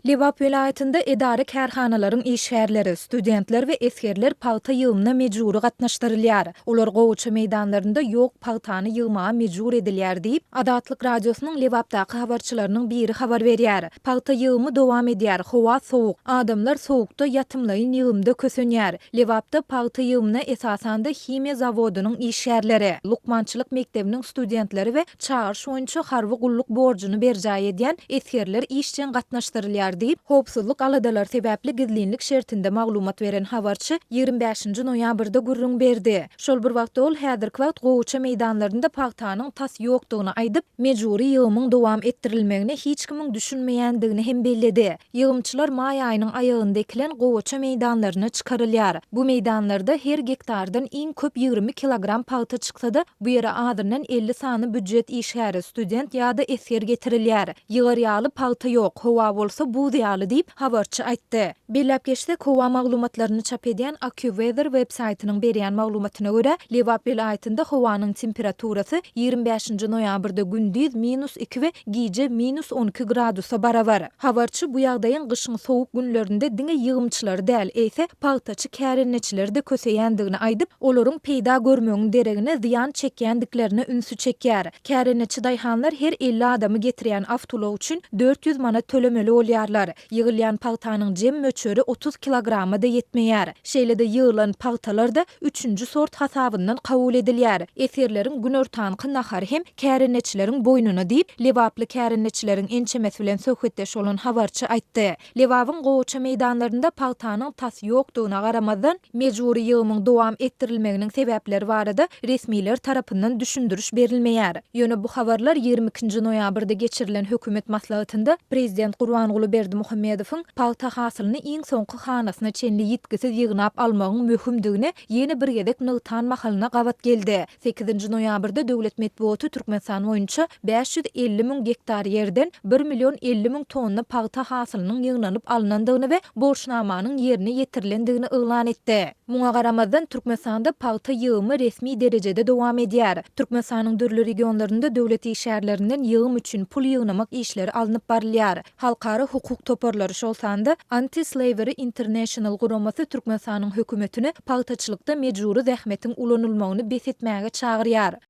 Lebap welaýatynda edara-kärhanalaryň işgärleri, studentler we esgerler pagta ýygymyna mejbury gatnaşdyrylýar. Olar gowaça meýdanlarynda ýok pagtany ýygmaga mejbur edilýär diýip, Azatlyk Radiosynyň Lebapdaky habarçylarynyň biri habar berýär. Pagta ýygymy dowam edýär, howa sowuk, adamlar sowukda ýatymlaýyn ýygymda kösenýär. Lebapda pagta ýygymyna esasanda himiýa zawodynyň işgärleri, lukmançylyk mekdebiniň studentleri we çagyryş boýunça harby gulluk borjuny berjaý edýän esgerler işjeň gatnaşdyrylýar diýip, howpsuzlyk aladalary sebäpli gizlinlik şertinde maglumat beren habarçy 25-nji noýabrda gürrüň berdi. Şol bir wagtda ol häzirki wagt gowaça meýdanlarynda pagtanyň tas ýokdugyny aýdyp, mejbury ýygymyň dowam etdirilmegine hiç kimiň düşünmeýändigini hem belledi. Ýygymçylar maý aýynyň aýagynda ekilen gowaça meýdanlaryna çykarylýar. Bu meýdanlarda her gektardan iň köp 20 kilogram pagta çyksa-da, bu ýere azyndan 50 sany býujet işgäri, student ýa-da esger getirilýär. Ýygar ýaly pagta ýok, howa bolsa buz ýaly diýip, habarçy aýtdy. Belläp geçsek, howa maglumatlaryny çap edýän AccuWeather web-saýtynyň berýän maglumatyna görä, Lebap welaýatynda howanyň temperaturasy 25-nji noýabrda gündiz minus iki we gije minus 12 gradusa barabar. Habarçy bu ýagdaýyň gyşyň sowuk günlerinde diňe ýygymçylary däl, eýse, pagtaçy kärendeçileri-de köseýändigini aýdyp, olaryň peýda görmegiň deregine zyýan çekýändiklerine ünsi çekýär. Kärendeçi daýhanlar her 50 adamy getirýän awtoulag üçin 400 manat tölemeli bolýarlar. Ýygylýan pagtanyň jem möçberi 30 kilograma-da ýetmeýär. Şeýle-de ýygylan pagtalar-da üçünji sort hasabyndan kabul edilýär. Esgerleriň günortanky nahary hem kärendeçileriň boýnuna diýip, lebaply kärendeçileriň ençemesi bilen söhbetdeş bolan habarçy aýtdy. Lebabyň gowaça meýdanlarynda pagtanyň tas ýokdugyna garamazdan, mejbury ýygymyň dowam etdirilmeginiň sebäpleri barada resmiler tarapyndan düşündiriş berilmeýär. Ýöne bu habarlar 22 nji noýabrda geçirilen hökümet maslahatynda prezident Gurbanguly Berdimuhamedowyň pagta hasylyny iň soňky hanasyna çenli ýitgisiz ýygnap almagyň möhümdigini ýene bir gezek nygtan mahalyna gabat geldi. Sekizinji noýabrda döwlet metbugaty Türkmenistan boýunça 550 müň gektar ýerden bir million 50 müň tonna pagta hasylynyň ýygnalyp alnandygyny we borçnamanyň ýerine ýetirilendigini yglan etdi. Muňa garamazdan, Türkmenistanda pagta ýygymy resmi derejede dowam edýär. Türkmenistanyň dürli regionlarynda döwlet işgärlerinden ýygym üçin pul ýygnamak işleri alnyp barylýar. Halkara hukuk toparlary, şol sanda Anti-Slavery International guramasy Türkmenistanyň hökümetini pagtaçylykda mejbury zähmetiň ulanylmagyny bes etmäge çagyrýar.